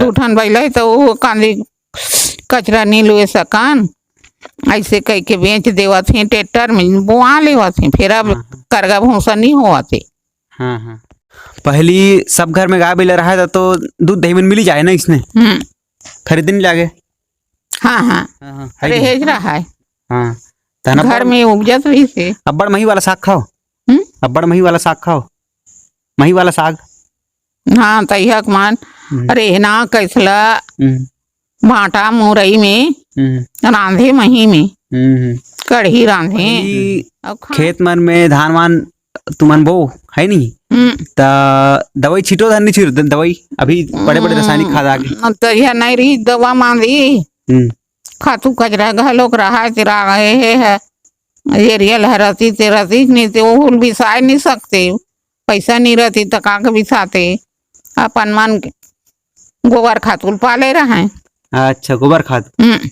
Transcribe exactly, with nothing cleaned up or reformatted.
दू ठन बइला हे, त वो कांदी कचरा नी लुए सकन, अइसे कहिके बेच देवत हे, ट्रैक्टर में बोआ लेवत हे, फेर अब हाँ, हाँ। करगा भूसा नी होवत हे। हाँ, हाँ। पहली सब घर में गाय बइला रहा था, तो दूध दही मन मिली जाए ना इसने? हम्म। खरीद नी लागे? हाँ, हाँ। हाँ, हाँ, है अरे, कि नहीं? हेज रहा है। हाँ। तहन घर अब्बड़ में उपजत रहिस हे। अब्बड़ मही वाला साग खाओ। हम्म? अब्बड़ मही वाला साग खाओ। मही वाला साग। हाँ, तइहक मान। हम्म। अरे, ना कैसला हम्म। भांटा मुरई में हम्म। रांधे मही में। हम्म, हम्म। कढ़ी रांधे। पहली अउ खा- खेत मन में धान वान तुमन बो, है नी? हम्म। त दवाई छिटो धन नी छिटो दवाई? अभी बड़े-बड़े रासायनिक खाद आ गे। हम्म, तइहा नहीं रही दवा मांदी। हम्म। खातू कचरा घलोक रहा, तेरा हे, हे, हे। एरियल ह रसी ते रसी नहीं ते वो हुल बिसाए नहीं सकते। पैसा नहीं रहती त का के बिसाते? अपन मन के गोबर खातू ल पाले रहे। अच्छा, गोबर खाद। हम्म।